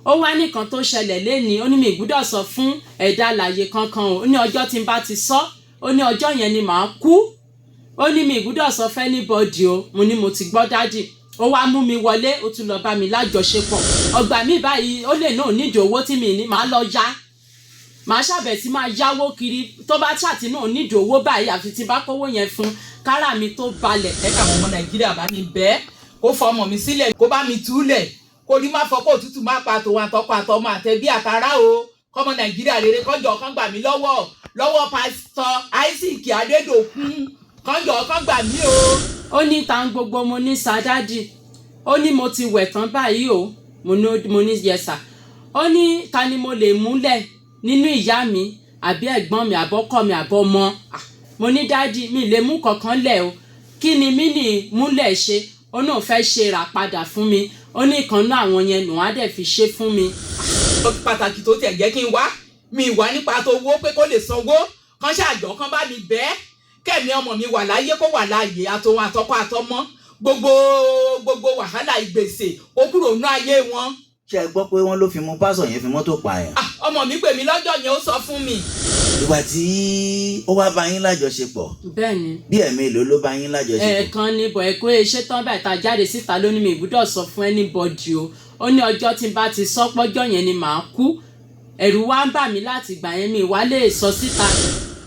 Ó wá nìkan tó ṣẹlẹ̀ lénìí. Ó ní mi gbúdọ̀ sọ fún ẹ̀dá alààyè kankan o. Ó ní ọjọ́ tí n bá ti sọ, ó ní ọjọ́ yẹn ni màá kú. Ó ní mi gbúdọ̀ sọ fún anybody o. Mo ní mo ti gbọ́, daddy. Ó wá mú mi wọlé, ó tún lọ bá mi lájọṣepọ̀. Ọgbà mi báyìí, ó lè náà nídìí owó tí mi ní, màá lọ yá, màá ṣàbẹ̀ sí máa yáwó kiri. Tó bá ṣàtì náà nídìí owó báyìí, àfi tí bá kówó yẹn fún kára mi tó balẹ̀. Ẹ káwọn ọmọ Nàìjíríà bá mi bẹ́ẹ̀, kó fọmọ mi sílẹ̀, kó bá mi túlẹ̀, kó rí má fọ, kó òtútù má pa tòun àtọkọ àtọmọ àtẹbí àtàrà o. Kọ́mọ Nàìjíríà rere kọjọ kan gbà mí lọ́wọ́ Pásítọ̀ Isaac Adédòkun, kọjọ kan gbà mí o. Ó ní ta ń gbogbo. Mo ní, "Sir, daddy." Ó ní mo ti wẹ̀ tán báyìí o. Mo ní, "Yes, sir." Ó ní ta ni mo lè múlẹ̀ nínú ìyá mi àbí ẹ̀gbọ́n mi àbọ́kọ mi àbọ́mọ? Ah, mo ní, "Daddy, mi lè mú kankan lẹ̀ o. Kí ni mí ní múlẹ̀ ṣe?" Ó náà fẹ́ ṣe rà padà fún mi. Ó ní ìkànnú àwọn yẹn nù á dẹ̀ fi ṣe fún mi. Pàtàkì tó tiẹ̀ jẹ́ kí n wá mi wá nípa tó owó pé kó lè sanwó kán ṣàjọ kán bá mi bẹ́ẹ̀, kẹ́mi ọmọ mi wà láyé, kó wà láàyè, àtòun àtọkọ àtọmọ, gbogbo gbogbo wàhálà ìgbèsè kó kúrò nínú ayé wọn. Ṣé ẹ gbọ́ pé wọ́n ló fi mú pásọ̀ yẹn fi mọ́tò pààyàn? Ah, ọmọ mi pè mí lọ́jọ́ yẹn, ó sọ fún mi. Ìgbà tí ó wá bá yín lájọṣepọ̀, Bẹ́ẹ̀ ni. bí ẹ̀mélòó ló bá yín lájọṣepọ̀? Ẹ̀ẹ̀kan ní bọ̀ ẹ̀kọ́ iṣẹ́ tán báyìí tá a jáde síta ló ní mi gbúdọ̀ sọ fún anybody o. Ó ní ọjọ́ tí n bá ti sọ pọ́jọ́ yẹn ni màá kú. Ẹ̀rù wá ń bà mí láti gbà yẹn, mi wá lè sọ síta.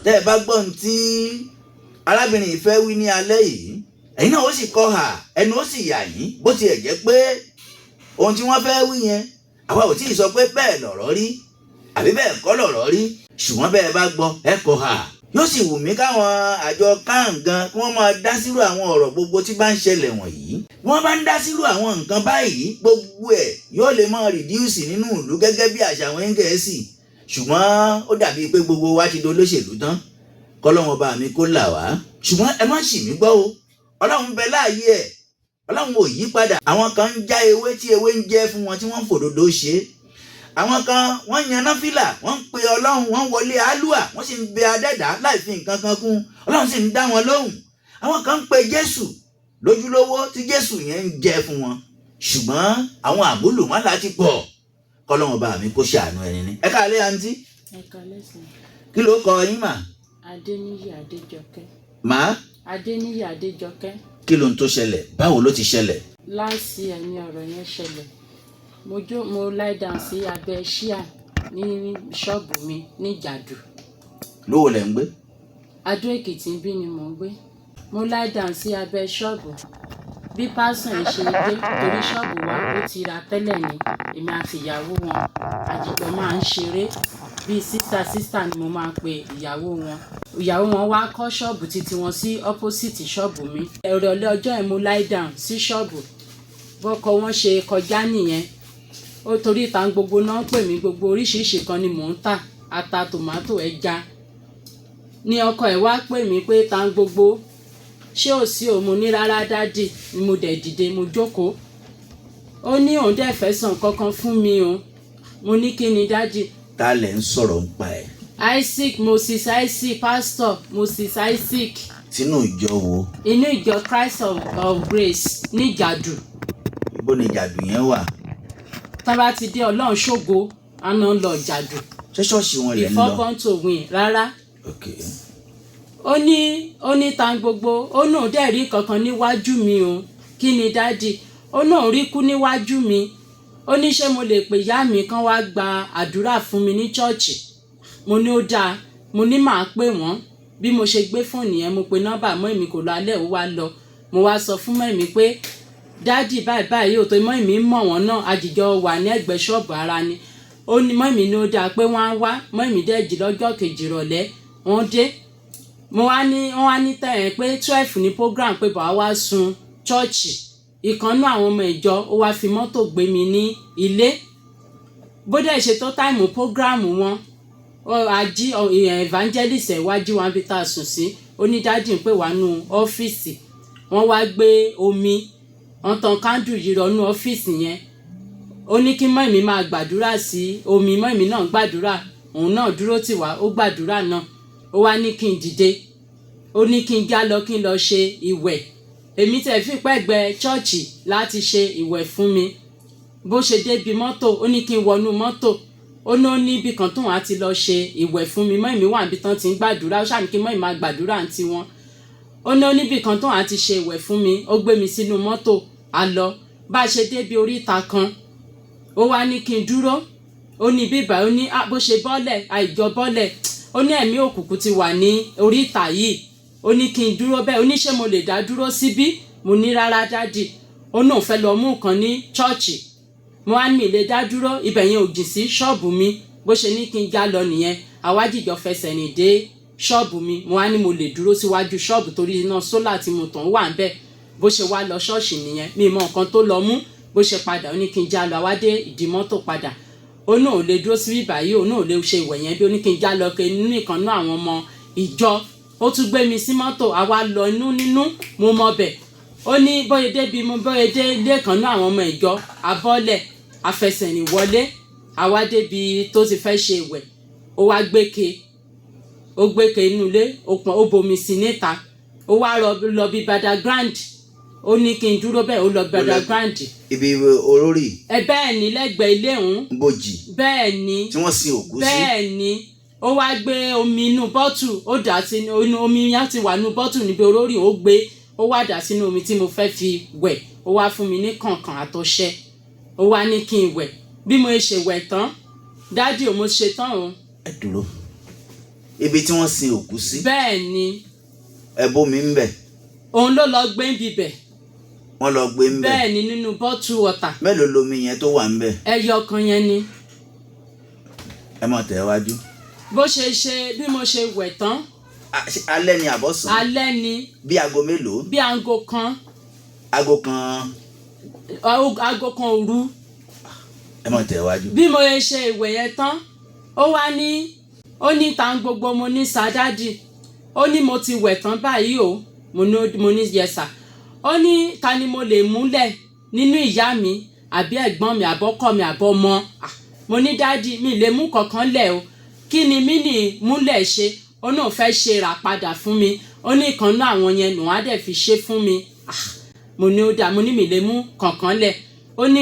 Tẹ́ ẹ bá gbọ́ ohun tí arábìnrin yìí fẹ́ wí ní alẹ́ yìí, ẹ̀yin náà ó sì kọ́ hà, ẹnu ó sì yà yín. Bó tiẹ̀ jẹ́ pé ohun tí wọ́n fẹ́ wí yẹn, àwa ò tí ì sọ pé bẹ́ẹ̀ lọ̀rọ̀ rí àbí bẹ́ẹ̀ kọ́ lọ̀rọ̀ rí, ṣùgbọ́n bẹ́ẹ̀ bá gbọ́, ẹ kọ́ hà. Yóò sì wù mí káwọn àjọ kàǹgan kí wọ́n máa dá sírò àwọn ọ̀rọ̀ gbogbo tí bá ń ṣẹlẹ̀ wọ̀nyí. Bí wọ́n bá ń dá sírò àwọn nǹkan báyìí, gbogbo ẹ̀ yóò lè máa reduce nínú ìlú gẹ́gẹ́ bí àṣà àwọn Gẹ̀ẹ́sì. Ṣùgbọ́n ó dàbí pé gbogbo wa ti dolóṣèlú tán. Kọ́lọ́wọ́n bá mi kó là wá. Ṣùgbọ́n ẹ má ṣì mí gbọ́ o, Ọlọ́run bẹ láàyè ẹ̀, Ọlọ́run ò yí padà. Àwọn kan ń já ewé tí ewé ń jẹ́ fún wọn tí wọ́n ń fòdodo ṣe. Àwọn kan wọ́n yan náfìlà, wọ́n ń pe Ọlọ́run, wọ́n wọlé àlùà, wọ́n sì ń bẹ adẹ́dá láì fi nǹkan kan kún. Ọlọ́run sì ń dá wọn lóhùn. Àwọn kan ń pe Jésù lójúlówó tí Jésù yẹn ń jẹ fún wọn, ṣùgbọ́n àwọn àbúlùmọ́lá ti pọ̀. Kọ́lọ́run bá mi kó ṣàánú ẹni ní. Ẹ káalẹ́, àǹtí. Ẹ káalẹ́ sir. Kí ló kọ yín mà? Adéníyì Adéjọkẹ́. Má? Adéníyì Adéjọkẹ́. Kí ló ń tó ṣẹlẹ̀? Báwo ló ti ṣẹlẹ̀? Last year ni ọ̀rọ̀ yẹn ṣẹlẹ̀. Mo jó, mo lie down sí abẹ́ ṣíà ní ṣọ́ọ̀bù mi ní Ìjàdù. Lówó lẹ̀ ń gbé? Adó Èkìtì bí ni mò ń gbé. Mo lie down sí abẹ́ ṣọ́ọ̀bù. Bí pásítọ̀ yẹn ṣe dé, torí ṣọ́ọ̀bù wa ó ti ra tẹ́lẹ̀ ni, èmi àti ìyàwó wọn àjìjọ máa ń ṣeré bíi sister sister ni mo máa ń pe ìyàwó wọn. Ìyàwó wọn wá kọ́ ṣọ́ọ̀bù títí wọn sí opposite ṣọ́ọ̀bù mi. Ìrọ̀lẹ́ ọjọ́ yẹn, mo lie down sí ṣọ́ọ̀bù. Bọ́kọ wọn ṣe kọjá nìyẹn. Ó torí ìta gbogbo náà ń pè mí, gbogbo oríṣiríṣi kan ni mò ń tà, ata, tòmátò, ẹja. Ní ọkọ ẹ̀ wá pè mí pé, "Ta gbogbo, ṣé ò sí o?" Mo ní, "Rárá, daddy." Ni mo dẹ̀ dìde, mo jókòó. Ó ní òun dẹ̀ fẹ́ sàn kankan fún mi o. Mo ní, "Kí ni, daddy?" Ta lẹ̀ ń sọ̀rọ̀ ń pa ẹ̀? Isaac Moses Isaac, Pastor Moses Isaac. Sínú ìjọ wo? Inú ìjọ Christ of Grace ní Ìjàdù. Ibo ni Ìjàdù yẹn wà? Tá bá ti dé Ọlọ́run ṣògo, àná ń lọ Ìjàdù. Ṣé ṣọ́ọ̀ṣì wọn lẹ̀ ń Before lọ? Born to Win, rárá. Ok. Ó ní ta gbogbo, ó náà dẹ̀ rí kankan níwájú mi o. "Kí ni, daddy?" Ó náà rí kú níwájú mi. Ó ní ṣé mo lè pè ìyá mi kán wá gba àdúrà fún mi ní church? Mo ní ó dáa, mo ní màá pè wọ́n. Bí mo ṣe gbé fóònù yẹn, mo pe nọ́mbà mọ́ mi, kò lọ alẹ́, ó wá lọ. Mo wá sọ fún mọ́ mi pé daddy báyìí báyìí ò tó mọ́ mi mọ̀ wọ́n náà, àjìjọ wà ní ẹ̀gbẹ́ ṣọ́ọ̀bù ara ni. Ó ní mọ́ mi ní ó dáa pé wọ́n á wá. Mọ́ mi dẹ̀ jí lọ́jọ́ kejì ìrọ̀lẹ́, wọ́n dé. Mo wá ní wọ́n wá ní tẹ̀ ẹ́ pé 12 ní program, pé bàá wá sun church. Ìkànnú àwọn ọmọ ìjọ ó wá fi mọ́tò gbé mi ní ilé. Bó dẹ̀ ṣe tó time program wọn, ají evangelist ẹ̀ wá jí wọn bí tá a sùn sí. Ó ní daddy ń pè wá nú ọ́fíìsì. Wọ́n wá gbé omi, wọ́n tan candle yìí rọnú ọ́fíìsì yẹn. Ó ní kí mọ́ìmí máa gbàdúrà sí omi. Mọ́ìmí náà gbàdúrà, òun náà dúró tì wá, ó gbàdúrà náà. Ó wá ní kí n dìde, ó ní kí n já lọ, kí n lọ ṣe ìwẹ̀. Èmi tẹ̀ fi pẹ́gbẹ́ church láti ṣe ìwẹ̀ fún mi. Bó ṣe débi mọ́tò, ó ní kí n wọnú mọ́tò. Ó ní ó ní ibì kan tóun á ti lọ ṣe ìwẹ̀ fún mi. Mọ́ èmi wà níbi tán ti ń gbàdúrà, ó ṣáà ní kí mọ́ èmi máa gbàdúrà àǹtí wọn. Ó ní ó níbì kan tóun á ti ṣe ìwẹ̀ fún mi. Ó gbé mi sínú mọ́tò, a lọ. Bá a ṣe débi oríta kan, ó wá ní kí n dúró. Ó ní bíbá, ó ní bó ṣe bọ́lẹ̀, àìjọ bọ́lẹ̀, ó ní ẹ̀mí òkùnkùn ti wà ní oríta yìí. Ó ní kí n dúró bẹ́ẹ̀. Ó ní ṣé mo lè dá dúró síbí? Mo ní rárá daddy. Ó náà fẹ́ lọ mú nǹkan ní church. Mo wá ní mi lè dá dúró, ibẹ̀ yẹn ò jìn sí ṣọ́ọ̀bù mi. Bó ṣe ní kí n já lọ nìyẹn. Àwa jìjọ fẹsẹ̀ rìn dé ṣọ́ọ̀bù mi. Mo wá ní mo lè dúró síwájú ṣọ́ọ̀bù torí iná solar tí mo tàn wà ń bẹ̀. Bó ṣe wá lọ ṣọ́ọ̀ṣì nìyẹn, mi mọ nǹkan tó lọ mú. Bó ṣe padà, ó ní kí n já lọ. Àwa dé ìdí mọ́tò padà. Ó náà ò lè dúró síbí báyìí, òun náà ò lè ṣe ìwẹ̀ yẹn bí. Ó ní kí n já lọ ke nínú ìkan náà àwọn ọmọ ìjọ. Ó tún gbé mi sí mọ́tò, àwa lọ inú nínú, mo mọ bẹ̀. Ó ní bóyá débi mo bóyá dé ilé kan náà àwọn ọmọ ìjọ, abọ́lẹ̀, afẹsẹ̀rìn wọlé. Àwa débi tó ti fẹ́ ṣe ìwẹ̀. Ó wá gbéke, ó gbéke inú ilé, ó pọn, ó bomi sí níta. Ó wá lọ bí background. Ó ní kí n dúró bẹ́ẹ̀, ó lọ background. Ibi orórì? Ẹ bẹ́ẹ̀ ni, lẹ́gbẹ̀ẹ́ ilé òun. Bòjì? Bẹ́ẹ̀ ni. Tí wọ́n sin òkú sí? Bẹ́ẹ̀ ni. Ó wá gbé omi inú bottle, ó dà sínú inú omi yẹn ti wà nínú bottle níbi orórì. Ó gbé, ó wá dà sínú omi tí mo fẹ́ fi wẹ̀. Ó wá fún mi ní kànkàn àtọṣẹ, ó wá ní kí n wẹ̀. Bí mo ṣe wẹ̀ tán, daddy ò, mo ṣe tán o. Ẹ dúró, ibi tí wọ́n sin òkú sí? Bẹ́ẹ̀ ni. Ẹ bómi ń bẹ̀? Òun ló lọ gbé ń bibẹ̀. Wọ́n lọ gbé ń bẹ̀? Bẹ́ẹ̀ ni, nínú bottle water. Mélòó lomi yẹn tó wà ń bẹ̀? Ẹyọ kan yẹn ni. Ẹ mọ̀ tẹ̀ wájú. Bó ṣe ṣe, bí mo ṣe wẹ̀ tán. Ṣé alẹ́ ni àbọ̀sán? Alẹ́ ni. Bí aago mélòó? Bí aago 1. Aago 1? Aago 1 òru. Ẹ mọ̀ tẹ̀ wájú. Bí mo ṣe ṣe ìwẹ̀ yẹn tán, ó wá ní, ó ní ta ń gbogbo. Mo ní sir, daddy. Ó ní mo ti wẹ̀ tán báyìí o. Mo ní yes sir. Ó ní ta ni mo lè múlẹ̀ nínú ìyá mi àbí ẹ̀gbọ́n mi àbọ́kọ mi àbọ́mọ? Ah, mo ní daddy, mi lè mú kankan lẹ̀ o. Kí ni mí ní múlẹ̀ ṣe? Ó náà fẹ́ ṣe rà padà fún mi. Ó ní ìkan náà àwọn yẹn nù á dẹ̀ fi ṣe fún mi. Ah, mo ní ó dáa. Mo ní mi lè mú kankan lẹ̀. Ó ní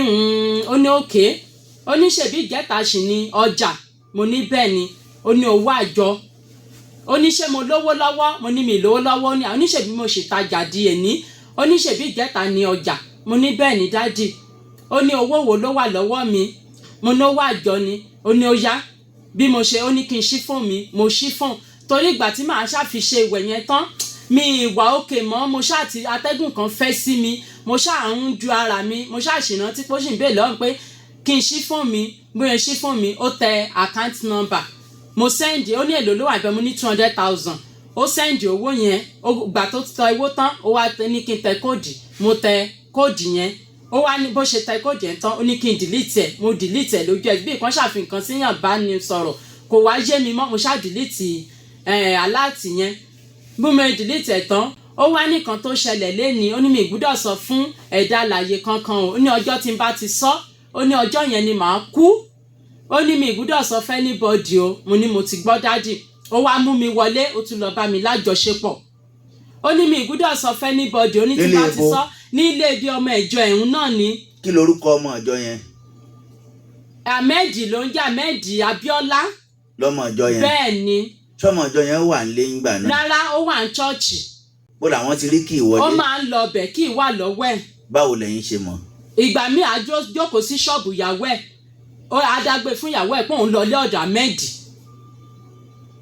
ó ní okay. Ó ní ṣèbí ìjẹta sì ní ọjà? Mo ní bẹ́ẹ̀ ni. Ó ní owó àjọ. Ó ní ṣé mo lówó lọ́wọ́? Mo ní mi lówó lọ́wọ́. Ní àwọn oníṣèbí mo ṣì tajà di èní. Ó ní ṣèbí ìjẹta ní ọjà? Mo ní bẹ́ẹ̀ ni, daddy. Ó ní owó wo ló wà lọ́wọ́ mi? Mo ní owó àjọ ni. Ó ní ó yá. Bí mo ṣe, ó ní kí n ṣí fóònù mi. Mo ṣí fóònù torí ìgbà tí màá ṣàfi ṣe ìwẹ̀ yẹn tán, mi ìwà òkè mọ́. Mo ṣáà ti atẹ́gùn kan fẹ́ sí mi, mo ṣáà ń ju ara mi, mo ṣáà ṣìrántí pé ó sì ń bèèrè lọ́rùn pé kí n ṣí fóònù mi. Bóyá ṣí fóònù mi, ó tẹ account number, mo send. Ó ní èlò ló wà bẹ́ẹ̀? Mo ní 200,000. Ó send owó yẹn. Ó gbà tó tẹ owó tán, ó wá ní kí n tẹ code. Mo tẹ code yẹn. Ó wá ní bó ṣe tẹ code yẹn tán, ó ní kí n delete ẹ̀. Mo delete ẹ̀ lójú ẹ̀. Bí nǹkan ṣàfihàn síyàn bá ní sọ̀rọ̀, kò wá yé mi mọ́. Mo ṣáà delete alert yẹn. Bí mo delete ẹ̀ tán, ó wá nìkan tó ṣẹlẹ̀ lénìí. Ó ní mi gbúdọ̀ sọ fún ẹ̀dá alààyè kankan o. Ó ní ọjọ́ tí n bá ti sọ, ó ní ọjọ́ yẹn ni màá kú. Ó ní mi gbúdọ̀ sọ fún anybody o. Mo ní mo ti gbọ́, daddy. Ó wá mú mi wọlé, ó tún lọ bá mi lájọṣepọ̀. Ó ní mi gbúdọ̀ sọ fún anybody. Ó ní tí Nílé bá ti ibo? sọ nílé ibi ọmọ ìjọ ẹ̀hún náà ni. Kí lorúkọ ọmọ ìjọ yẹn? Ahmed ló ń jẹ́, Ahmed Abiola. Lọmọ ìjọ yẹn? Bẹ́ẹ̀ ni. Sọmọ ìjọ yẹn wà nílé ńgbà náà? Rárá, ó wà ní church. Bó làwọn ti rí kí Ó ìwọlé? máa ń lọ ọbẹ̀, kí ìwà lọ́wọ́ ẹ̀. Báwo lẹ̀yin ṣe mọ̀? Ìgbà míì, àjọ jókòó sí ṣọ́ọ̀bù ìyàwó ẹ̀. Ó adágbé fún ìyàwó ẹ̀ pé òun lọ ilé ọ̀dọ̀ Ahmed.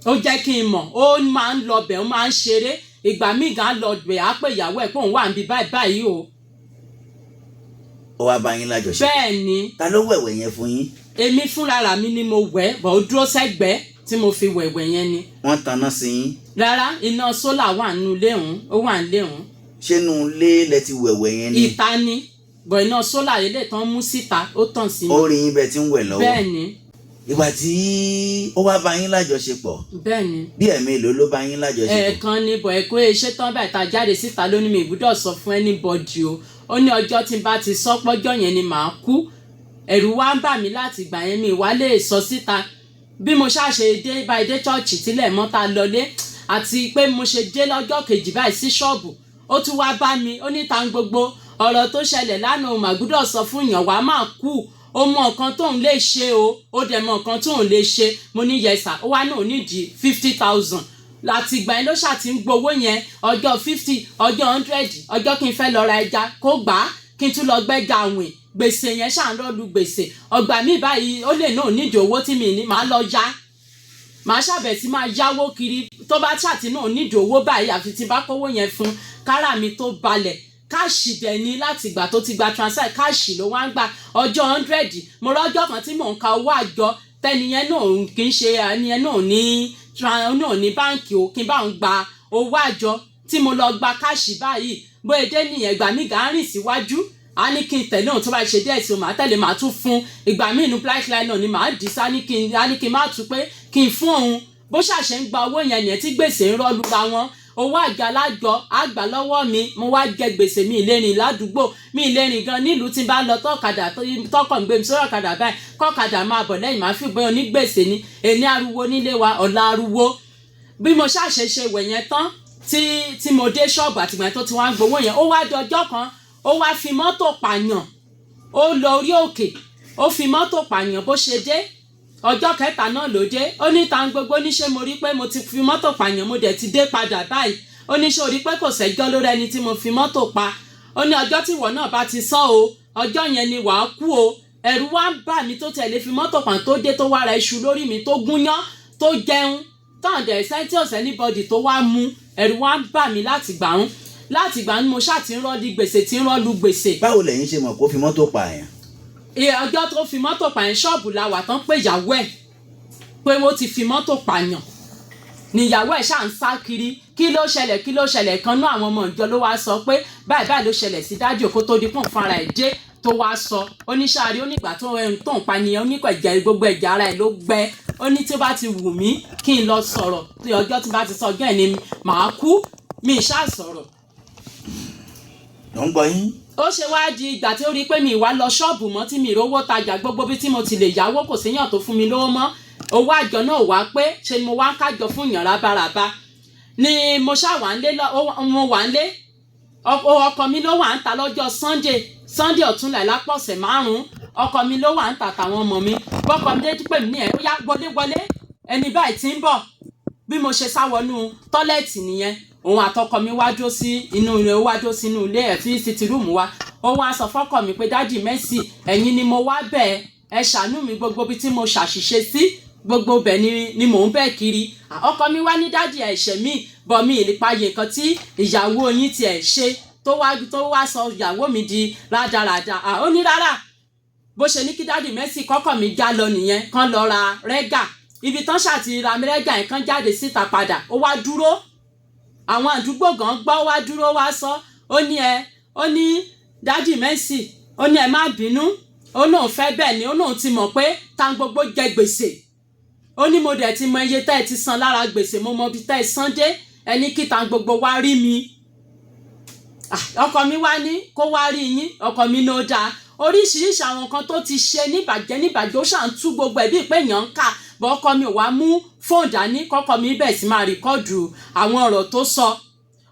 Ó jẹ́ kí n mọ̀. Ó máa ń lọ bẹ̀, ó máa ń ṣeré. Ìgbà míì gan lọ bẹ̀, á pé ìyàwó ẹ̀ pé òun wà níbi báyìí báyìí o. Ó wá bá yín lájọṣepọ̀? Bẹ́ẹ̀ ni. Ta ló wẹ̀wẹ̀ yẹn fún yín? Èmi fúnra mi ni mo wẹ̀ bọ̀. Ó dúró sẹ́gbẹ̀ẹ́ tí mo fi wẹ̀wẹ̀ yẹn ni. Wọ́n tanná sí yín? Rárá, iná solar wà nínú ilé òun, ó wà nílé òun. Ṣé inú ilé lẹ ti wẹ̀wẹ̀ yẹn ni? Ìta ni, bọ̀ iná solar ilé tán mú síta, ó tàn sí mi. Ó rí yín bẹ́ẹ̀ tí ń wẹ̀ lọ́wọ́? Bẹ́ẹ̀ ni. Ìgbà tí ó wá bá yín lájọṣepọ̀, Bẹ́ẹ̀ ni. bí ẹ̀mélòó ló bá yín lájọṣepọ̀? Ẹ̀ẹ̀kan ni, bọ̀ ẹ̀kọ́ iṣẹ́ tán báyìí tá a jáde síta, ló ní mi gbúdọ̀ sọ fún anybody o. Ó ní ọjọ́ tí n bá ti sọ pọ́jọ́ yẹn ni màá kú. Ẹ̀rù wá ń bà mí láti ìgbà yẹn, mi wá lè sọ síta. Bí mo ṣáà ṣe dé báyìí, dé church tílẹ̀ mọ́ tá a lọlé, àti pé mo ṣe dé lọ́jọ́ kejì báyìí sí ṣọ́ọ̀bù, ó tún wá bá mi. Ó ní ta ń gbogbo. Ọ̀rọ̀ tó ṣẹlẹ̀ lánàá o mà gbúdọ̀ sọ fún yàn, wàá máa kú. Ó mọ nǹkan tóun lè ṣe o, ó dẹ̀ mọ nǹkan tóun lè ṣe. Mo ní, "Yes sir." Ó wá náà nídìí 50,000. Láti ìgbà yẹn ló ṣáà ti ń gbowó yẹn, ọjọ́ 50, ọjọ́ 100, ọjọ́ kí n fẹ́ lọ ra ẹja kó gbà á, kí n tún lọ gbẹ́ja àwìn. Gbèsè yẹn ṣáà ń rọ́ọ̀lù gbèsè. Ọgbà mi báyìí, ó lè náà nídìí owó tí mi ní, màá lọ yá, màá ṣàbẹ̀ sí máa yáwó kiri. Tó bá ṣàtì náà nídìí owó báyìí, àfi tí bá kówó yẹn fún kára mi tó balẹ̀. Cash dẹ̀ ni. Láti ìgbà tó ti gba transfer, cash ló wá ń gbà, ọjọ́ 100. Mo rọ́jọ́ kan tí mò ń ka owó àjọ tẹ́niyẹn náà, kì í ṣe ẹniyẹn náà ní náà ní báǹkì o, kí n bá òun gba owó àjọ tí mo lọ gba cash báyìí. Bóyá dé nìyẹn, ìgbà míì gà á rìn síwájú, á ní kí n tẹ̀lé òun. Tó bá ṣe díẹ̀ sí o, màá tẹ̀lé, màá tún fún. Ìgbà míì inú black line náà ni màá dì sá ní kí n á ní kí n má tún pé kí n fún òun. Bó ṣàṣẹ ń gba owó yẹn nìyẹn tí gbèsè ń rọ́lu ra wọn. Owó àjọ alájọ àgbà lọ́wọ́ mi, mo wá jẹ gbèsè. Mi ìlérin ládùúgbò mi, ìlérin gan nílùú. Tí n bá lọ tọ́kadà, tọkọ̀ ń gbé mi sórí ọ̀kadà báyìí, kọ́kadà máa bọ̀ lẹ́yìn, máa fi bóyá onígbèsè ni. Èní ariwo nílé wa, ọ̀la ariwo. Bí mo ṣàṣe ṣe wẹ̀ yẹn tán tí mo dé ṣọ́ọ̀bù, àtìgbà tó ti wá ń gbowó yẹn, ó wá di ọjọ́ kan, ó wá fi mọ́tò pààyàn. Ó lọ orí òkè, ó fi mọ́tò pààyàn. Bó ṣe dé, ọjọ́ kẹta náà ló dé. Ó ní ta gbogbo níṣẹ́, mo rí pé mo ti fi mọ́tò pààyàn, mo dẹ̀ ti dé padà báyìí. Ó ní ṣé o rí pé kò sẹ́jọ́ lórí ẹni tí mo fi mọ́tò pa? Ó ní ọjọ́ tí ìwọ náà bá ti sọ o, ọjọ́ yẹn ni wàá kú o. Ẹ̀rù wá ń bà mí tó tẹ̀lé fi mọ́tò pàn, tó dé, tó wá ra iṣu lórí mi, tó gúnyán, tó jẹun tán dẹ̀ sẹ́ńtì ọ̀sẹ̀ anybody tó wá mú. Ẹ̀rù wá ń bà mí láti gbà ń mo ṣáà ti ń rọ́ọ̀lù gbèsè, tí ń rọ́ọ̀lù gbèsè. Báwo lẹ̀yin ṣe mọ̀ kó fi mọ́tò pààyàn? Ìyẹn ọjọ́ tó fi mọ́tò pààyàn, ṣọ́ọ̀bù la wà tán pé ìyàwó ẹ̀ pé wọ́n ti fi mọ́tò pààyàn. Níyàwó ẹ̀ ṣáà ń sá kiri, kí ló ṣẹlẹ̀, kí ló ṣẹlẹ̀? Kan náà àwọn ọmọ ìjọ ló wá sọ pé báyìí báyìí ló ṣẹlẹ̀ sí dájú, kó tó di pọ̀n fúnra ẹ̀ dé tó wá sọ. Oníṣàárí onígbà tó ẹni tó ń pa nìyẹn, oníkọ̀ ẹ̀jẹ̀, gbogbo ẹ̀jẹ̀ ara ẹ̀ ló gbẹ. Ó ní tí ó bá ti wù mí kí n lọ sọ̀rọ̀, tí ọjọ́ tí bá ti sọ ọjọ́ ẹ̀ ni màá kú. Mi ṣáà sọ̀rọ̀. Ló ń gbọ́ yín. Ó ṣe wá di ìgbà tí ó rí i pé mi wá lọ ṣọ́ọ̀bù mọ́, tí mi rówó tajà, gbogbo bí tí mo ti lè yáwó, kò séyàn tó fún mi lówó mọ́. Owó àjọ náà wá pé ṣe ni mo wá ń kájọ fún yàn rábàràbà ni. Mo ṣáà wà ń lé, mo wà ń lé, ọkọ mi ló wà ń ta lọ́jọ́ Sunday, Sunday ọ̀túnla lápọ̀sẹ̀ 5. Ọkọ mi ló wà ń tà tàwọn ọmọ mi. Bọ́kọ mi dé pè mí ní ẹ̀, ó yá, wọlé wọlé, ẹni báyìí ti ń bọ̀. Bí mo ṣe sá wọnú toilet nìyẹn. Òun àtọkọ mi wá dúró sí inú ilé, ó wá dúró sínú ilé ẹ̀ tí sitting room wa. Ó wá sọ fọ́kọ mi pé, "Daddy Mercy, ẹ̀yin ni mo wá bẹ̀, ẹ ṣàánú mi. Gbogbo ibi tí mo ṣàṣìṣe sí, gbogbo bẹ̀ ni mò ń bẹ̀ kiri." Ọkọ mi wá ní, "Daddy, ẹ̀ṣẹ̀ mi bọ̀ mi ìpayè nǹkan tí ìyàwó yín tiẹ̀ ṣe tó wá sọ ìyàwó mi di rádaràda." Ó ní rárá. Bó ṣe ní kí Daddy Mercy kọ́kọ́ mi já lọ nìyẹn, kán lọ ra rẹ́gà. Ibi tán ṣàti ra rẹ́gà yẹn, kán jáde síta padà, ó wá dúró. Àwọn àdúgbò gan gbọ́, wá dúró, wá sọ. Ó ní ẹ, ó ní, "Daddy Mercy," ó ní, "ẹ má bínú." Ó lóun fẹ́ bẹ́ẹ̀ ni. Ó lóun ti mọ̀ pé tá gbogbo jẹ gbèsè. Ó ní mo dẹ̀ ti mọ iye tẹ́ ẹ ti san lára gbèsè, mo mọ ibi tẹ́ ẹ san dé. Ẹni kí tá gbogbo wá rí mi. Ọkọ mi wá ní kó wá rí yín. Ọkọ mi ló dáa. Oríṣiríṣi àwọn nǹkan tó ti ṣe níbàjẹ́ níbàjẹ́, ó ṣà ń tú gbogbo ẹ̀ bíi pé èèyàn ń kà bọ́. Ọkọ mi ò wá mú fóònù dání, kọ́kọ́ mi bẹ̀ sí máa record àwọn ọ̀rọ̀ tó sọ.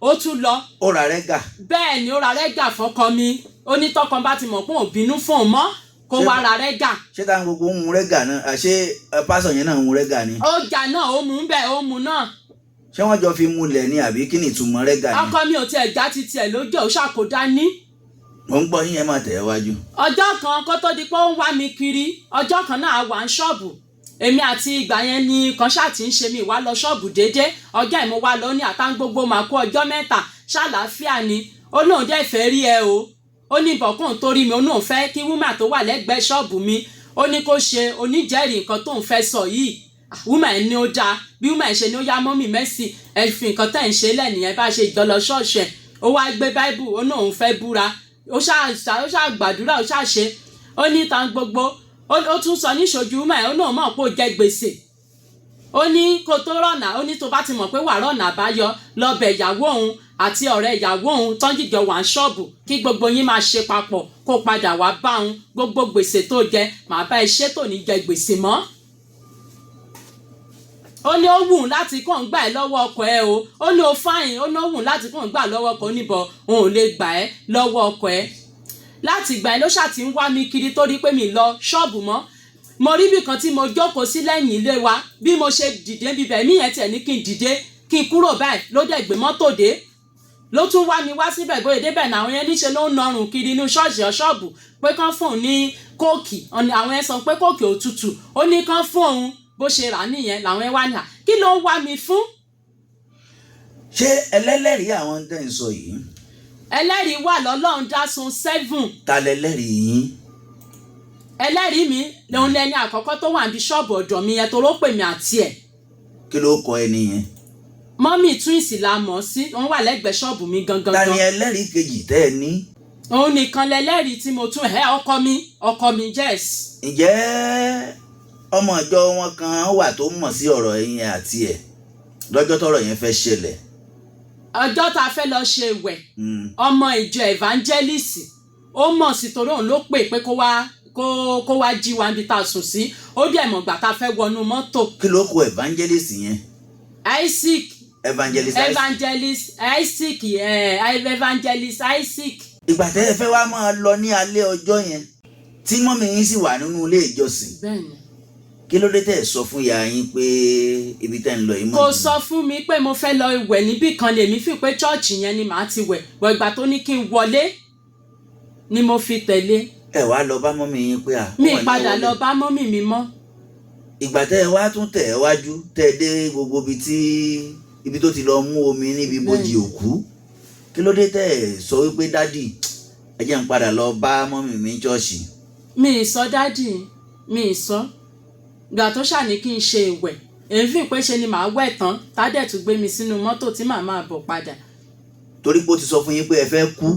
Ó tún lọ. Ó ra rẹ́gà. Bẹ́ẹ̀ ni, ó ra rẹ́gà fọ́kọ mi. Ó ní tọkọ bá ti mọ̀ pé òun bínú fóun mọ́, kó wá ra rẹ́gà. Ṣé táwọn gbogbo ń mu rẹ́gà náà? Ṣé pásọ̀ yẹn náà ń mu rẹ́gà ni? Ó jà náà, ó mú bẹ́ẹ̀, ó mú náà. Ṣé wọ́n jọ fi mulẹ̀ ni àbí kí ni ìtumọ̀ rẹ́gà ni? Ọkọ mi ò tiẹ̀ já ti tiẹ̀ lójú, ò ṣàkódá ní. Mo ń gbọ́ yín, ẹ máa tẹ̀ ẹ́ wájú. Ọjọ́ kan, kó tó di pé ó ń wá mi kiri, ọjọ́ kan náà wà ń ṣọ́ọ̀bù èmi àti ìgbà yẹn ni kan ṣáà ti ń ṣe mi wá lọ ṣọ́ọ̀bù déédé. Ọjọ́ ìmú wa lọ ní àtàn gbogbo máa kó ọjọ́ 3, ṣàlàáfíà ni? Ó lóun dẹ́ fẹ́ rí ẹ o. Ó ní bọ̀kún tó rí mi, ó lóun fẹ́ kí woman tó wà lẹ́gbẹ̀ẹ́ ṣọ́ọ̀bù mi, ó ní kó ṣe oníjẹ́rìí nǹkan tóun fẹ́ sọ yìí. Woman ní ó dáa. Bí woman ṣe ní ó yá, Mummy Mercy, ẹ fi nǹkan tẹ̀ ń ṣe lẹ́nìyẹn. Bá ṣe jọ lọ ṣọ́ọ̀ṣì ẹ̀, ó wá gbé báíbù, ó ní òun fẹ́ búra. Ó ṣáà gbàdúrà, ó ṣáà ṣe. Ó ní tan gbogbo, ó tún sọ níṣojú woman ẹ̀, ó náà mọ̀ pé ó jẹ gbèsè. Ó ní kó tó rọ̀nà, ó ní tó bá ti mọ̀ pé wà rọ̀nà àbáyọ, lọ bẹ̀ ìyàwó òun àti ọ̀rẹ́ ìyàwó òun tán jìjọ wà ń ṣọ́ọ̀bù, kí gbogbo yín máa ṣe papọ̀, kó padà wá bá òun. Gbogbo gbèsè tó jẹ, màá bá ẹ ṣe, tó ní jẹ gbèsè mọ́. Ó ní ó wù ú láti kàn gbà ẹ́ lọ́wọ́ ọkọ ẹ o. Ó ní o fine. Ó ní ó wù ú láti kàn gbà lọ́wọ́ ọkọ oníbọ̀, òun ò lè gbà ẹ́ lọ́wọ́ ọkọ ẹ. Láti ìgbà yẹn ló ṣáà ti ń wá mi kiri, torí pé mi lọ ṣọ́ọ̀bù mọ́. Mo rí ibì kan tí mo jókòó sí lẹ́yìn ilé wa. Bí mo ṣe dìde bíbẹ̀ mí yẹn tiẹ̀ ní kí n dìde kí n kúrò báyìí, ló dẹ̀ gbé mọ́tò dé, ló tún wá mi wá síbẹ̀. Bóyá débẹ̀ náà, àwọn yẹn níṣe ló ń nọrùn kiri inú ṣọ́ọ̀ṣì ṣọ́ọ̀bù pé kán fún òun ní Coke. Àwọn yẹn sọ pé Coke ò tutù, ó ní kán fún òun. Bó ṣe rà nìyẹn. Làwọn yẹn wá ní à, kí ló ń wá mi fún? Ṣé ẹlẹ́lẹ́rìí àwọn tẹ́ ń sọ yìí? Ẹlẹ́rìí wà lọ́lọ́run dásun 7. Ta lẹlẹ́rìí yín? Ẹlẹ́rìí mi lòun lẹni àkọ́kọ́ tó wà níbi ṣọ́ọ̀bù ọ̀dọ̀ mi yẹn, tó ló pè mí àti ẹ̀. Kí ló kọ ẹni yẹn? Mummy Twins la mọ̀ sí. Wọ́n wà lẹ́gbẹ̀ẹ́ ṣọ́ọ̀bù mi gangan. Ta ni gan. ẹlẹ́rìí kejì tẹ́ ẹ ní? Òun nìkan lẹlẹ́rìí tí mo tún ẹ̀, ọkọ mi, ọkọ mi, yes. Ǹjẹ́ ọmọ ìjọ wọn kan wà tó mọ̀ sí ọ̀rọ̀ yẹn àti ẹ̀ lọ́jọ́ tọ́rọ̀ yẹn fẹ́ ṣẹlẹ̀? Ọjọ́ tá a fẹ́ lọ ṣe ìwẹ̀, ọmọ ìjọ evangelist, ó mọ̀ sí, torí òun ló pè pé kó wá jí wa níbi tá a sùn sí. Ó dẹ̀ mọ̀gbà tá a fẹ́ wọnú mọ́tò. Kí ló kọ evangelist yẹn? Isaac. Evangelist Isaac. Evangelist Isaac, evangelist Isaac. Ìgbà tẹ́ ẹ fẹ́ wá máa lọ ní alẹ́ ọjọ́ yẹn tí mummy yín sì wà nínú ilé ìjọsìn, Bẹ́ẹ̀ni. kí ló dé tẹ́ ẹ sọ fún ìyá yín pé ibi tẹ́ ń lọ yìí mọ̀? Kò sọ fún mi pé mo fẹ́ lọ wẹ̀ níbì kan. Lèmi fi pé chọ́ọ̀chì yẹn ni màá ti wẹ̀ bọ̀. Ìgbà tó ní kí n wọlé ni mo fi tẹ̀lé. Ẹ wá lọ bá mummy yín pé à Mi wọ́n ní padà wọlé. lọ bá mummy mi mọ́. Ìgbà tẹ́ ẹ wá tún tẹ̀ ẹ wájú, tẹ́ ẹ dé gbogbo ibi tí ibi tó ti lọ mú omi níbi bójì òkú, kí ló dé tẹ́ ẹ sọ wípé, "Daddy, ẹ jẹ́ n padà lọ bá mummy mi ní ṣọ́ọ̀ṣì"? Mi ì sọ, daddy, mi ì sọ. Ìgbà tó ṣàní kí n ṣe ìwẹ̀, èmi fi pé ṣe ni màá wẹ̀ tán, tádẹ̀ tún gbé mi sínú mọ́tò tí màá máa bọ̀ padà. Torí pé ó ti sọ fún yín pé ẹ fẹ́ kú?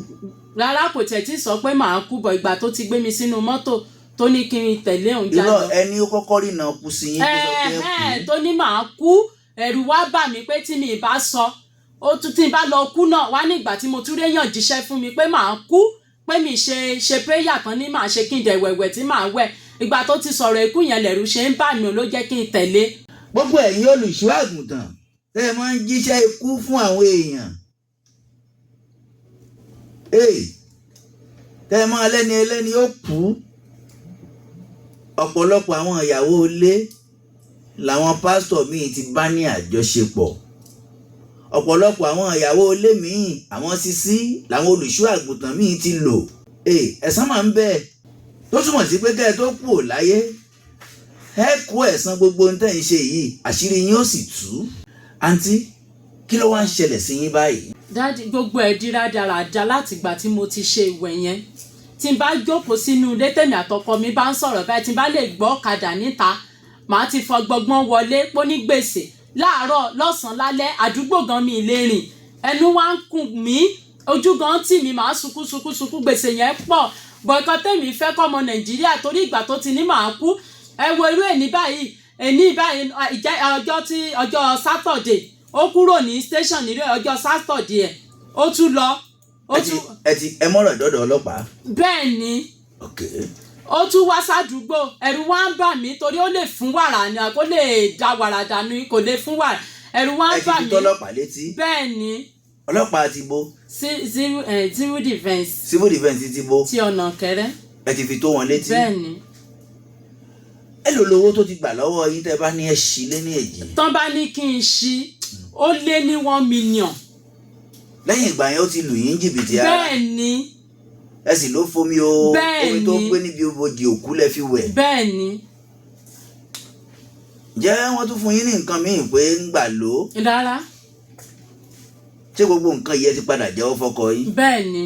Rárá, kò tẹ̀ tí sọ pé màá kú bọ̀. Ìgbà tó ti gbé mi sínú mọ́tò, tó ní kí n tẹ̀lé òun já Irọ́. lọ. Ẹni ó kọ́kọ́ rí náà kú sí yín tó sọ pé ẹ Ẹ̀hẹ́n, kú. tó ní màá kú, ẹ̀rù wá bà mí pé tí mi ì bá sọ, ó tún tí n bá lọ kú náà wá. Ní ìgbà tí mo tún réyàn jíṣẹ́ fún mi pé màá kú, pé mi ṣe ṣe prayer tán ní màá ṣe kí n dẹ̀ wẹ̀wẹ̀ tí màá wẹ̀. Ìgbà tó ti sọ̀rọ̀ ikú yẹn, lẹ̀rù ṣe ń bà mí, ló jẹ́ kí n tẹ̀lé. Gbogbo ẹ̀yin olùṣọ́ àgùntàn tẹ́ ẹ máa ń jíṣẹ́ ikú fún àwọn èèyàn, Hey, tẹ́ ẹ máa lẹ́ni ẹlẹ́ni ó kú, ọ̀pọ̀lọpọ̀ àwọn ìyàwó ilé làwọn pásítọ̀ míì ti bá ní àjọṣepọ̀. Ọ̀pọ̀lọpọ̀ àwọn ìyàwó ilé míì, àwọn sisi làwọn olùṣọ́ àgùntàn míì ti lò. Hey, ẹ̀san máa ń bẹ, tó túmọ̀ sí pé kẹ́ ẹ tó kú ò láyé, ẹ kó ẹ̀san gbogbo ohun tẹ́ ń ṣe yìí, àṣírí yín ó sì tú. Àǹtí, kí ló wá ń ṣẹlẹ̀ sí yín báyìí? Daddy, gbogbo ẹ̀ di rádaràda látìgbà tí mo ti ṣe ìwẹ̀ yẹn. Tí n bá jókòó sínú ilé, tèmi àtọkọ mi bá ń sọ̀rọ̀ báyìí, tí n bá lè gbọ́ ọ̀kadà níta, màá ti fọgbọ́gbọ́n wọlé pó ní gbèsè. Láàárọ̀, lọ́sàn-án, lálẹ́, àdúgbò gan mi lè rìn. Ẹnu wá ń kùn mí, ojú gan tì mí, màá sunkún sunkún sunkún. Gbèsè yẹn pọ̀ bọ̀. Nǹkan tèmi fẹ́ kọ́mọ Nàìjíríà, torí ìgbà tó ti ní màá kú, ẹ wo irú èní báyìí, èní báyìí, ìjẹ́ ọjọ́ tí ọjọ́ Saturday ó kúrò ní station, nílé ọjọ́ Saturday ẹ̀ ó tún lọ, ó Ẹ ti tún ẹ ti ẹ mọ̀rọ̀ ìdọ́dọ̀ ọlọ́pàá? Bẹ́ẹ̀ ni. Ok. Ó tún wá sádùúgbò. Ẹ̀rù wá ń bà mí torí ó lè fún wàrà ni, kó lè da wàrà dànù, kò lè fún wàrà. Ẹ̀rù wá Ẹ ń ti bà fi mí. tọ́lọ́pàá létí? Bẹ́ẹ̀ ni. Ọlọ́pàá ti bo? Civil defence. Civil defence ti bo? Ti ọ̀nà kẹrẹ́. Ẹ ti fi tó wọn létí? Bẹ́ẹ̀ ni. Ẹ lò lówó tó ti gbà lọ́wọ́ yín, tẹ́ bá ní ẹ ṣí lé ní èjì? Tán bá ní kí n ṣí, ó lé ní 1 million. Lẹ́yìn ìgbà yẹn, ó ti lù yín jìbìtì ara? Bẹ́ẹ̀ ni. Ẹ sì ló fomi o Bẹ́ẹ̀ omi tó ni. gbé níbi ibojì òkú lẹ fi wẹ̀? Bẹ́ẹ̀ ni. Ǹjẹ́ wọ́n tún fún yín ní nǹkan míì pé ń gbà ló? Rárá. Ṣé gbogbo nǹkan yìí ẹ ti padà jẹ́wọ́ fọ́kọ yín? Bẹ́ẹ̀ ni.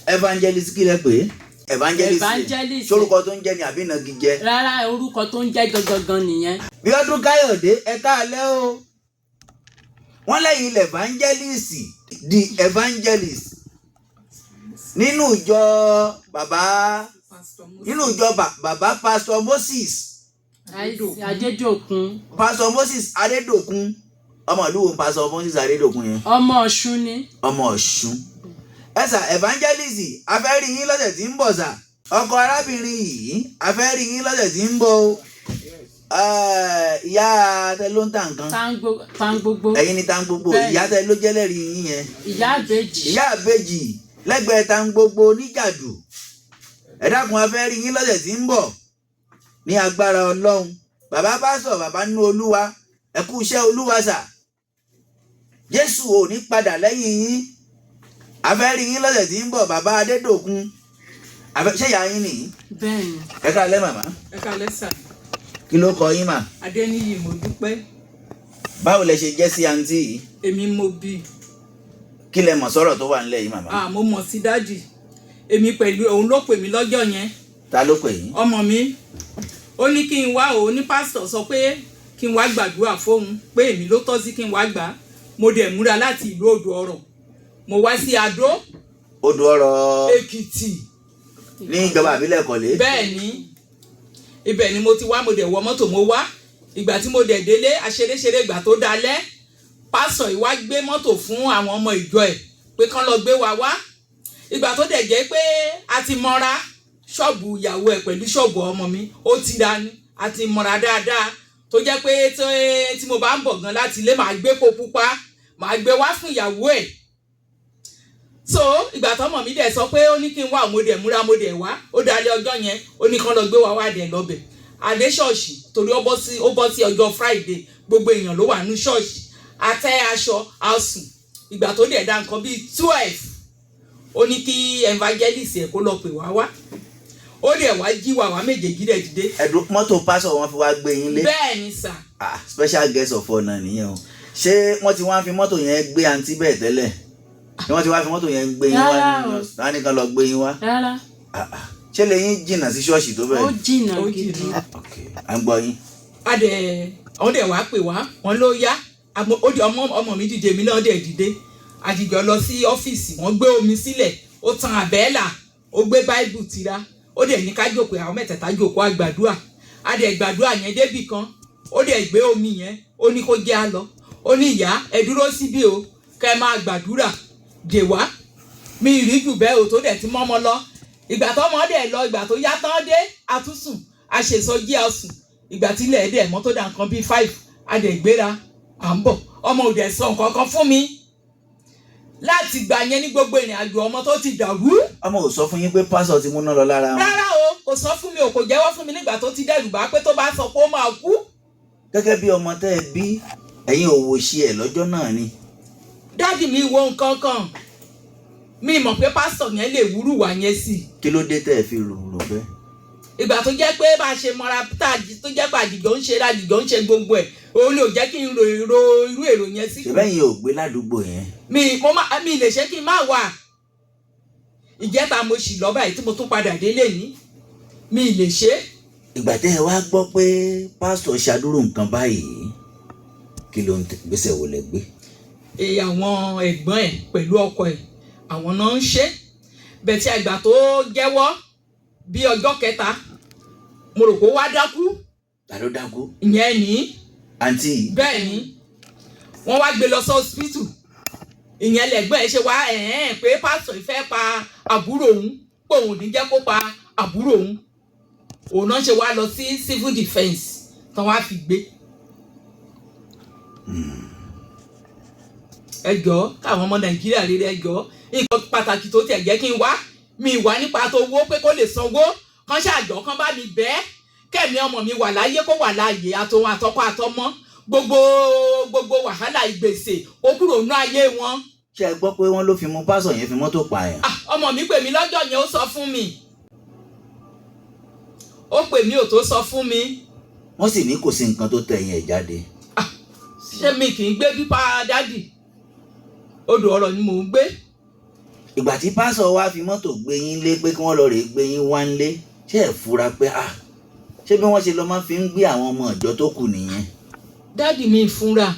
Evangelist, kí lẹ pè é, evangelist? Evangelist. Sórúkọ tó ń jẹ́ ni àbí ìnagijẹ? Rárá, orúkọ tó ń jẹ́ gangan nìyẹn. Bíọ́dún Káyọ̀dé, ẹ káalẹ́ o. Wọ́n lẹ́yìn ilẹ̀ evangelist, the evangelist nínú ìjọ bàbá, nínú ìjọ bàbá Pastor Moses. Adédòkun. Pastor Moses Adédòkun, ọmọ ìlú wo ni Pastor Moses Adédòkun yẹn? Ọmọ Ọ̀ṣun ni. Ọmọ Ọ̀ṣun. Ẹ sà, evangelist, a fẹ́ rí yín lọ́sẹ̀ tí ń bọ̀ sà. Ọkọ arábìnrin yìí, a fẹ́ rí yín lọ́sẹ̀ tí ń bọ̀ o. Ìyá tẹ ló ń ta nǹkan. Tan gbogbo. Ẹ̀yin ni tan gbogbo. Bẹ́ẹ̀ni. Ìyá tẹ ló jẹ́lẹ́rìí yín yẹn. Ìyá àbèjì. Ìyá àbèjì lẹ́gbẹ̀ẹ́ tan gbogbo níjàdù, ẹ dákun, a fẹ́ rí yín lọ́sẹ̀ tí ń bọ̀ ní agbára Ọlọ́run. Bàbá pásọ̀, bàbá nínú Olúwa, ẹ kú iṣẹ́ Olúwa sà. Jésù ò ní padà lẹ́yìn yín. A fẹ́ rí yín lọ́sẹ̀ tí ń bọ̀. Bàbá Adédòkun, ṣé ìyá yín nìyí? Bẹ́ẹ̀ni. Ẹ káalẹ́, màmá. Ẹ káalẹ́ sà. Kí ló kọ yín, mà? Adéníyì, mo dúpẹ́. Báwo lẹ ṣe jẹ́ sí àǹtí yìí? Èmi mo bí. Kí lẹ mọ̀ sọ́rọ̀ tó wà nílẹ̀ yìí, màmá? Ah, mo mọ̀ sí daddy. Èmi pẹ̀lú òun ló pè mí lọ́jọ́ yẹn. Ta ló pè yín? Ọmọ mi. Ó ní kí n wá òun ní pásítọ̀ sọ pé kí n wá gbàdúrà fóun, pé èmi ló tọ́ sí kí n wá gbà á. Mo dẹ̀ múra láti ìlú Odò Ọ̀rọ̀, mo wá sí Adó. Odò Ọ̀rọ̀? Èkìtì. Ní ìjọba àbílẹ̀ Kọ̀lé? Bẹ́ẹ̀ ni, ibẹ̀ ni mo ti wá. Mo dẹ̀ wọ mọ́tò, mo wá. Ìgbà tí mo dẹ̀ délé, aṣeréṣeré. Ìgbà tó dalẹ́, pásítọ̀ yìí wá gbé mọ́tò fún àwọn ọmọ ìjọ ẹ̀ pé kán lọ gbé wa wá. Ìgbà tó dẹ̀ jẹ́ pé a ti mọ́ra, ṣọ́ọ̀bù ìyàwó ẹ̀ pẹ̀lú ṣọ́ọ̀bù ọmọ mi ó ti ra ni, a ti mọ́ra dáadáa, tó jẹ́ pé tí mo bá ń bọ̀ gan láti ilé, màá gbé kó pupa, màá gbé wá fún ìyàwó ẹ̀. So ìgbà tọmọ mi dẹ̀ sọ pé ó ní kí n wá, mo dẹ̀ múra, mo dẹ̀ wá. Ó dalẹ̀ ọjọ́ yẹn, ó ní kán lọ gbé wa wá, dẹ̀ lọ́bẹ̀ àdé ṣọ́ọ̀ṣì, torí ó bọ́ sí ọjọ́ Friday, gbogbo èèyàn ló wà ní ṣọ́ọ̀ṣì. Àtẹ aṣọ àsùn. Ìgbà tó dẹ̀ da nǹkan bíi 12, ó ní kí evangelist ẹ̀ kó lọ pè wá wá. Ó dẹ̀ wá jí wa, wá méjèèjì dẹ̀ dìde. Ẹ̀dùn mọ́tò pásọ̀ wọn fi wá gbé yín lé? Bẹ́ẹ̀ ni sà. Ah, special guest of honour nìyẹn o. Ṣé wọ́n ti wá fi mọ́tò yẹn gbé àǹtí bẹ́ẹ̀ tẹ́lẹ̀? Ṣé wọ́n ti wá fi mọ́tò yẹn gbé yín wá? Rárá o. Ní wọ́n ní kán lọ gbé yín wá? Rárá. Ah, ah. Ṣé lè yín jìnnà sí ṣọ́ọ̀ṣì tó Ó bẹ́ẹ̀? jìnnà Ó gidi. jìnnà. Ok, à ń gbọ́ yín. A dẹ̀, wọ́n dẹ̀ wá pè wá, wọ́n ló yá. Ó di ọmọ mi dìde, èmi náà dẹ̀ dìde, àjìjọ lọ sí ọ́fíìsì. Wọ́n gbé omi sílẹ̀, ó tan àbẹ́là, ó gbé báíbù tira, ó dẹ̀ ní ká jókòó. Àwọn mẹ́tẹ̀ẹ̀ta jókòó, àgbàdua. A dẹ̀ gbàdúrà yẹn débì kan, ó dẹ̀ gbé omi yẹn, ó ní kó jẹ́ á lọ. Ó ní, "Ìyá, ẹ dúró síbí o, kẹ́ ẹ máa gbàdúrà dè wá." Mi rí jù bẹ́ẹ̀ o, tó dẹ̀ ti mọ́mọ́ lọ. Ìgbà tọ́mọ dẹ̀ lọ, ìgbà tó yá tán dé, àtúnṣùn, àṣesọjí, àsùn. Ìgbà tí ilẹ̀ dẹ̀ mọ́, tó dà nǹkan bíi 5, a dẹ̀ gbéra, à ń bọ̀. Ọmọ ò dẹ̀ sọ nǹkan kan fún mi láti gbà yẹn ní gbogbo ìrìn àjò ọmọ tó ti dàrú. Ọmọ ò sọ fún yín pé pásọ̀ ti múná lọ lára wọn? Rárá o, kò sọ fún mi o, kò jẹ́wọ́ fún mi nígbà tó ti dẹ̀rù bá pé tó bá sọ pé ó máa kú. Gẹ́gẹ́ bí ọmọ tẹ́ ẹ bí, ẹ̀yin ò wò ṣe ẹ̀ lọ́jọ́ náà ni? Daddy, mi wo nǹkan kan, mi mọ̀ pé pásítọ̀ yẹn lè wúrú wà yẹn sí i. Kí ló dé tẹ́ ẹ fi rò rò bẹ́ẹ̀? Ìgbà tó jẹ́ pé bá a ṣe mọ́ra tá a tó jẹ́ pé àjìjọ ń ṣe, àjìjọ ń ṣe gbogbo ẹ̀, òun ló jẹ́ kí n ro èrò irú èrò yẹn sí. Ṣé bẹ́yìn ò gbé ládùúgbò yẹn? Mi mo má mi lè ṣe kí n má wà. Ìjẹta mo sì lọ báyìí tí mo tún padà délé ní mi lè ṣe. Ìgbà tẹ́ ẹ wá gbọ́ pé pásítọ̀ ṣàdúró nǹkan báyìí, kí ló ń gbèsè wò lẹ gbé? Èyí àwọn ẹ̀gbọ́n ẹ̀ pẹ̀lú ọkọ ẹ̀, àwọn náà ń ṣe bẹ̀tí. Àgbà tó jẹ́wọ́ bí ọjọ́ kẹta, mo rò pé ó wá dákú. Ta ló dákú? Ìyẹn ní. Àǹtí yìí? Bẹ́ẹ̀ ni, wọ́n wá gbé lọ sí hospital. Ìyẹn lẹ́gbọ́n ẹ̀ ṣe wá ẹ̀hẹ́n pé pásítọ̀ yìí fẹ́ pa àbúrò òun, pé òun ò ní jẹ́ kó pa àbúrò òun. Òun náà ṣe wá lọ sí civil defence tán wá fi gbé. Ẹ jọ̀ọ́, káwọn ọmọ Nàìjíríà rere, ẹ jọ̀ọ́, nǹkan pàtàkì tó tiẹ̀ jẹ́ kí n wá, mi wá nípa tó wó pé kó lè sanwó kán ṣàjọ, kán bá mi bẹ́ẹ̀ kẹ́mi ọmọ mi wà láyé, kó wà láàyè, àtòun àtọkọ àtọmọ, gbogbo gbogbo wàhálà ìgbèsè ó kúrò nínú ayé wọn. Ṣé ẹ gbọ́ pé wọ́n ló fi mú pásọ̀ yẹn fi mọ́tò pààyàn? Ah, ọmọ mi pè mí lọ́jọ́ yẹn, ó sọ fún mi. Ó pè mí ò tó sọ fún mi. Wọ́n sì ní kò sí nǹkan tó tẹ̀yìn ẹ̀ jáde. Ṣé mi kì í gbé pípa, daddy? Odò Ọ̀rọ̀ ni mò ń gbé. Ìgbà tí pásọ̀ wá fi mọ́tò gbé yín lé pé kí wọ́n lọ rèé gbé yín wá ń lé, ṣé ẹ fura pé, ah, ṣé bí wọ́n ṣe lọ máa fi ń gbé àwọn ọmọ ìjọ tó kù nìyẹn? Daddy, mi fúnra.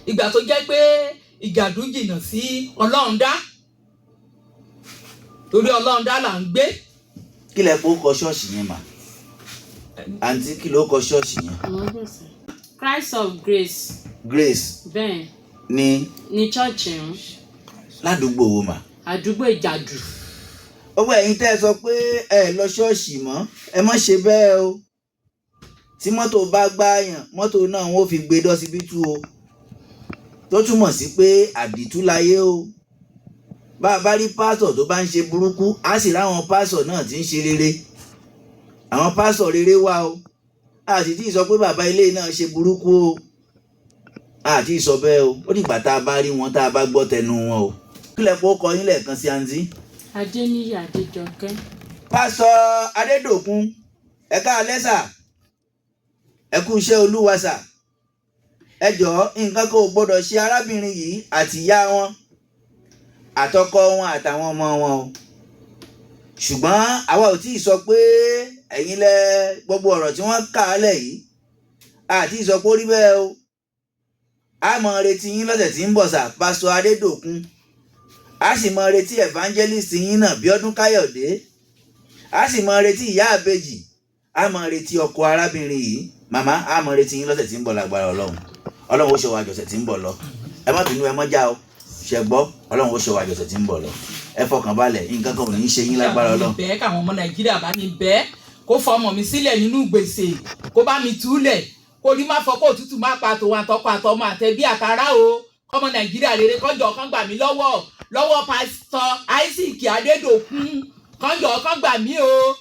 Ìgbà tó jẹ́ pé Ìjàdù jìnnà sí Ọlọ́run dá, torí Ọlọ́run dá là ń gbé. Kí lẹ kó kọ ṣọ́ọ̀ṣì yẹn mà? Àǹtí, kí ló kọ ṣọ́ọ̀ṣì yẹn? Christ of Grace. Grace? Bẹ́ẹ̀. Ní? Ní church ń. Ládùúgbò wo mà? Àdúgbò Ìjàdù. Gbogbo ẹ̀yin tẹ́ ẹ sọ pé ẹ lọ ṣọ́ọ̀ṣì mọ́, ẹ má ṣe bẹ́ẹ̀ o. Tí mọ́tò bá gbáàyàn, mọ́tò náà wọ́n fi gbé dọ́sibítù o, tó túmọ̀ sí pé àdìtú láyé o. Bá a bá rí pásọ̀ tó bá ń ṣe burúkú, á sì ráwọn pásọ̀ náà tí ń ṣe rere. Àwọn pásọ̀ rere wà o. A sì tí ì sọ pé bàbá ilé náà ṣe burúkú o, a ti sọ bẹ́ẹ̀ o. Ó dìgbà tá a bá rí wọn, tá a bá gbọ́ tẹnu wọn o. Kílẹ̀ kó kọ yín lẹ́ẹ̀kan sí, àǹtí? Adéníyì Adéjọkẹ́. Pásọ Adédòkun, ẹ káalẹ́ sà, ẹ kú iṣẹ́ Olúwa sà. Ẹ jọ̀ọ́, nǹkan kò gbọ́dọ̀ ṣe arábìnrin yìí àti ìyá wọn àtọkọ wọn àtàwọn ọmọ wọn o. Ṣùgbọ́n àwa ò tí ì sọ pé ẹ̀yin lẹ gbogbo ọ̀rọ̀ tí wọ́n kà á lẹ̀ yìí, àti ì sọ pé ó rí bẹ́ẹ̀ o. A mọ̀ retí yín lọ́sẹ̀ tí ń bọ̀ sà, Pásọ Adédòkun. A sì mọ̀ retí evangelist yín náà, Bíọ́dún Káyọ̀dé. A sì mọ̀ retí ìyá àbèjì. A mọ̀ retí ọkọ arábìnrin yìí. Màmá, a mọ̀ retí yín lọ́sẹ̀ tí ń bọ̀ lágbára Ọlọ́run. Ọlọ́run ó ṣe wá jọ̀sẹ̀ tí ń bọ̀ lọ. Ẹ má bínú, ẹ má já o. Ṣẹ gbọ́? Ọlọ́run ó ṣe wá jọ̀sẹ̀ tí ń bọ̀ lọ. Ẹ fọkàn balẹ̀, nǹkan kan ò ní í ṣe yín lágbára Ọlọ́run. Bẹ́ẹ̀ káwọn ọmọ Nàìjíríà bá mi bẹ́ẹ̀, kó fọmọ mi sílẹ̀ nínú gbèsè, kó bá mi túlẹ̀, kó rí má fọ, kó òtútù má pa tòun àtọkọ àtọmọ àtẹbí àtará o. Kọ́mọ Nàìjíríà rere kọjọ kan gbà mí lọ́wọ́ Pásítọ̀ Isaac Adédòkun, kọjọ kan gbà mí o.